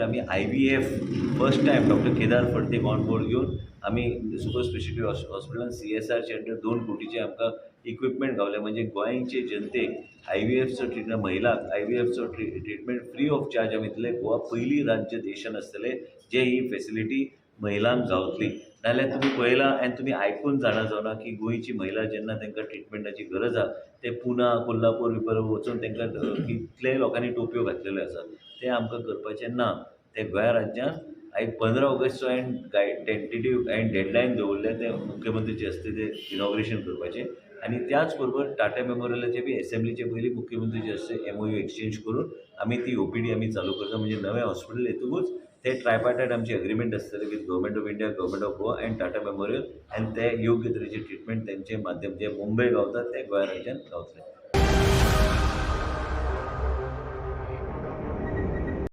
आमी IVF first time doctor Kedar Phadte on board घेवन आमी सुपर स्पेशलिटी हॉस्पिटलान सीएसआरचे अंडर 2 कोटीचे आमकां इक्विपमेंट गावले. म्हणजे गोंयचे जनतेक आयव्हीएफचो ट्रिटमेंट, महिलाक आयव्हीएफचो ट्रिटमेंट फ्री ऑफ चार्ज आमी दितले. गोवा पयली राज्य देशान आसतले जे ही फेसिलिटी महिलांक गावतली. नाल्यार तुमी पळयलां आनी तुमी आयकून जाणा जावना की गोंयची महिला जेन्ना तांकां ट्रिटमेंटाची गरज आहा, ते पुना, कोल्हापूर बिपर वचून तांकां कितले लोकांनी टोपयो घातलेल्यो आसा. ते आमकां करपाचें ना. ते गोंया राज्यान आयज 15 ऑगस्टचो हांवें टेंटेटीव हांवें डेडलायन दवरल्या, ते मुख्यमंत्रीचे हस्ते ते इनॉग्रेशन करपाचें आनी त्याच बरोबर टाटा मेमोरियलाचे बी एसेंब्लीचे पयलीं मुख्यमंत्रीचे हस्ते एमओयू एक्सचेंज करून आमी ती ओपीडी आमी चालू करता. म्हणजे नवें हॉस्पिटल येतकूच ते ट्रायपार्टायट आमचे एग्रीमेंट आसतले with Government of India, Government of Goa and Tata Memorial आनी ते योग्य तरेचे ट्रिटमेंट तेंचे माध्यम जे मुंबय गावतात ते गोंया राज्यान गावतले.